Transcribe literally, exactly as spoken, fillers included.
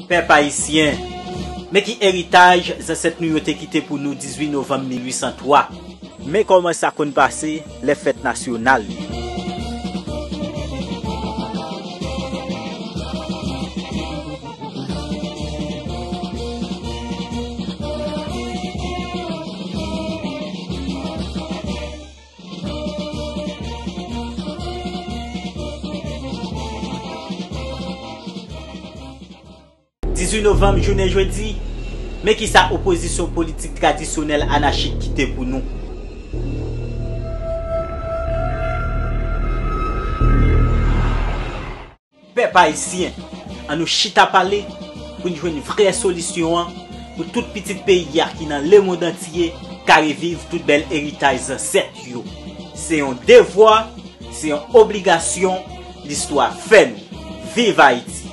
Pèp ayisyen, men ki eritaj zansèt nou yo te kite pou nou dizuit novanm mil uit san twa. Men kòman sa konn pase lè fèt nasyonal li. Dizuit novanm, jounen jodi, men kisa opozisyon politik tradisyonèl anachik kite pou nou. Pèp ayisyen, ann nou chita pale pou n jwenn vrè solisyon an, pou tout pitit peyi a ki nan lemonn antye ka reviv tout bèl eritaj zansèt yo. Se yon devwa, se yon obligasyon, listwa fè nou. Viv Ayiti!